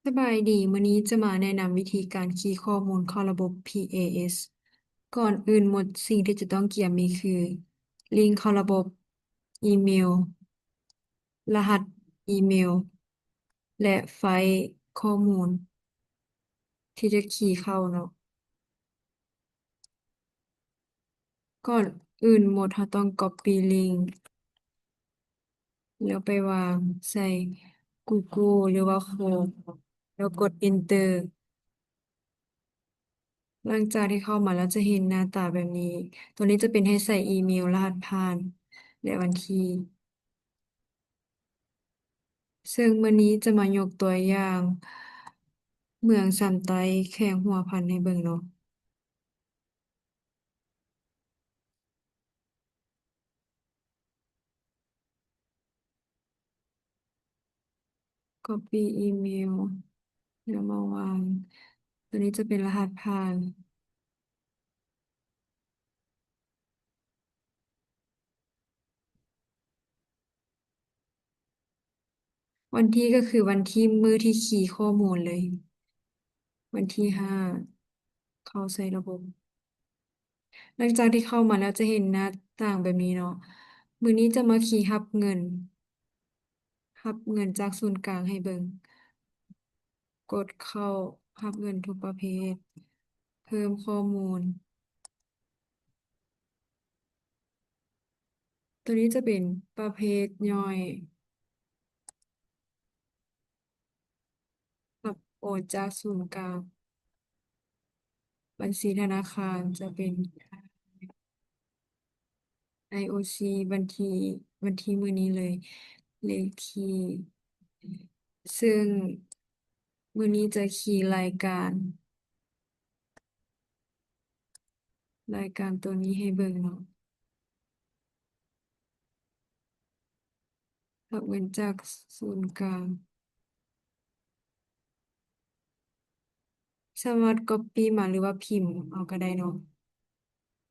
ສະບາຍດີ, ມື້ນີ້ຈະມາແນະນຳວິທີການຄີຂໍ້ມູນເຂົ້າລະບົບ ພີເອເອສ. ກ່ອນອື່ນໝົດ, ສິ່ງທີ່ຈະຕ້ອງກຽມມີຄື ລິງເຂົ້າລະບົບ, ອີເມວ, ລະຫັດອີເມວ ແລະ ໄຟລ໌ຂໍ້ມູນທີ່ຈະຄີເຂົ້າເນາະ. ກ່ອນອື່ນໝົດ, ເຮົາຕ້ອງກັອບປີ້ລິງ ແລ້ວໄປວາງໃສ່ກູໂກ ຫຼືວ່າໂຄຣມ ແລ້ວກົດເອັນເຕີ. ຫຼັງຈາກທີ່ເຂົ້າມາແລ້ວຈະເຫັນໜ້າຕາແບບນີ້. ຕົວນີ້ຈະເປັນໃຫ້ໃສ່ອີເມວ, ລະຫັດຜ່ານ ແລະ ວັນທີ. ເຊິ່ງມື້ນີ້ຈະມາຍົກຕົວຢ່າງເມືອງຊຳໃຕ້ ແຂວງຫົວພັນໃຫ້ເບິ່ງເນາະ. ກັອບປີ້ອີເມວ ແລ້ວມາວາງ. ຕົວນີ້ຈະເປັນລະຫັດຜ່ານ. ວັນທີກໍຄືວັນທີມື້ທີ່ຄີຂໍ້ມູນເລີຍ, ວັນທີຫ້າ ເຂົ້າໃສ່ລະບົບ. ຫຼັງຈາກທີ່ເຂົ້າມາແລ້ວຈະເຫັນໜ້າຕ່າງແບບນີ້ເນາະ. ມື້ນີ້ຈະມາຄີຮັບເງິນ, ຮັບເງິນຈາກສູນກາງໃຫ້ເບິ່ງ. ກົດເຂົ້າຮັບເງິນທຸກປະເພດ, ເພີ່ມຂໍ້ມູນ. ຕົວນີ້ຈະເປັນປະເພດຍ່ອຍ, ຮັບໂອນຈາກສູນກາງ. ບັນຊີທະນາຄານຈະເປັນ ໄອໂອຊີ ບັນທີ, ບັນທີມື້ນີ້ເລີຍ, ເລກທີ. ເຊິ່ງມື້ນີ້ຈະຄີລາຍການ, ລາຍການຕົວນີ້ໃຫ້ເບິ່ງເນາະ. ຮັບເງິນຈາກສູນກາງ. ສາມາດກັອບປີ້ມາ ຫຼືວ່າພິມເອົາກໍໄດ້ເນາະ.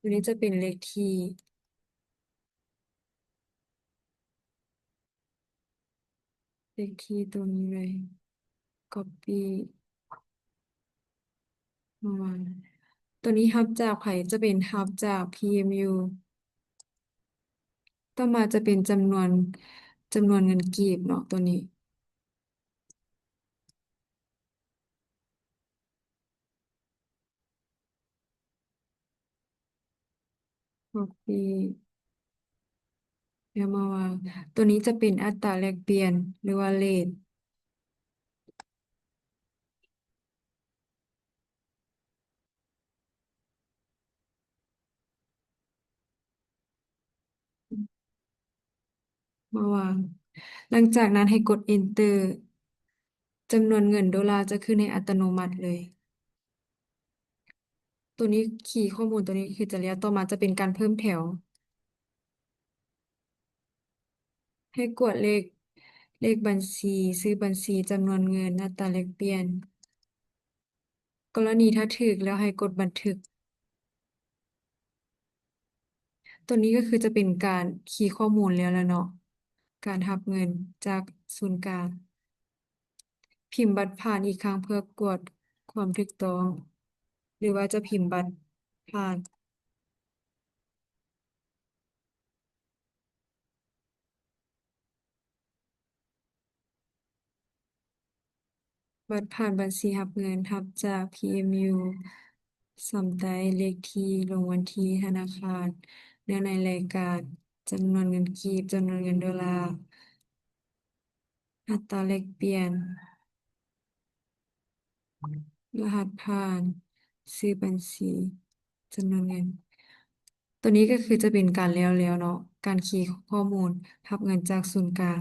ຕົວນີ້ຈະເປັນເລກທີ, ເລກທີຕົວນີ້ເລີຍ, ກັອບປີ້ມາວາງ. ຕົວນີ້ຮັບຈາກໃຜ? ຈະເປັນຮັບຈາກ ພີເອັມຢູ. ຕໍ່ມາຈະເປັນຈຳນວນ, ຈຳນວນເງິນກີບເນາະ ຕົວນີ້. ກັອບປີ້ ແລ້ວມາວາງ. ຕົວນີ້ຈະເປັນອັດຕາແລກປ່ຽນ ຫຼືວ່າເຣດ. ມາວາງ. ຫຼັງຈາກນັ້ນໃຫ້ກົດເອັນເຕີ, ຈຳນວນເງິນໂດລາຈະຂຶ້ນໃຫ້ອັດຕະໂນມັດເລີຍ. ຕົວນີ້ຄີຂໍ້ມູນຕົວນີ້ຄືຈະແລ້ວ, ຕໍ່ມາຈະເປັນການເພີ່ມແຖວ. ໃຫ້ກວດເລກ, ເລກບັນຊີ, ຊື່ບັນຊີ, ຈຳນວນເງິນ, ອັດຕາແລກປ່ຽນ. ກໍລະນີຖ້າຖືກແລ້ວໃຫ້ກົດບັນທຶກ. ຕົວນີ້ກໍຄືຈະເປັນການຄີຂໍ້ມູນແລ້ວລະເນາະ, ການຮັບເງິນຈາກສູນກາງ. ພິມບັດຜ່ານອີກຄັ້ງເພື່ອກວດຄວາມຖືກຕ້ອງ ຫຼືວ່າຈະພິມບັດຜ່ານ. ບັດຜ່ານບັນຊີຮັບເງິນ, ຮັບຈາກ ພີເອັມຢູ ຊຳໃຕ້, ເລກທີ, ລົງວັນທີທະນາຄານ, ເນື້ອໃນລາຍການ, ຈຳນວນເງິນກີບ, ຈຳນວນເງິນໂດລາ, ອັດຕາແລກປ່ຽນ, ລະຫັດຜ່ານ, ຊື່ບັນຊີ, ຈຳນວນເງິນ. ຕົວນີ້ກໍຄືຈະເປັນການແລ້ວແລ້ວເນາະ, ການຄີຂໍ້ມູນຮັບເງິນຈາກສູນກາງ.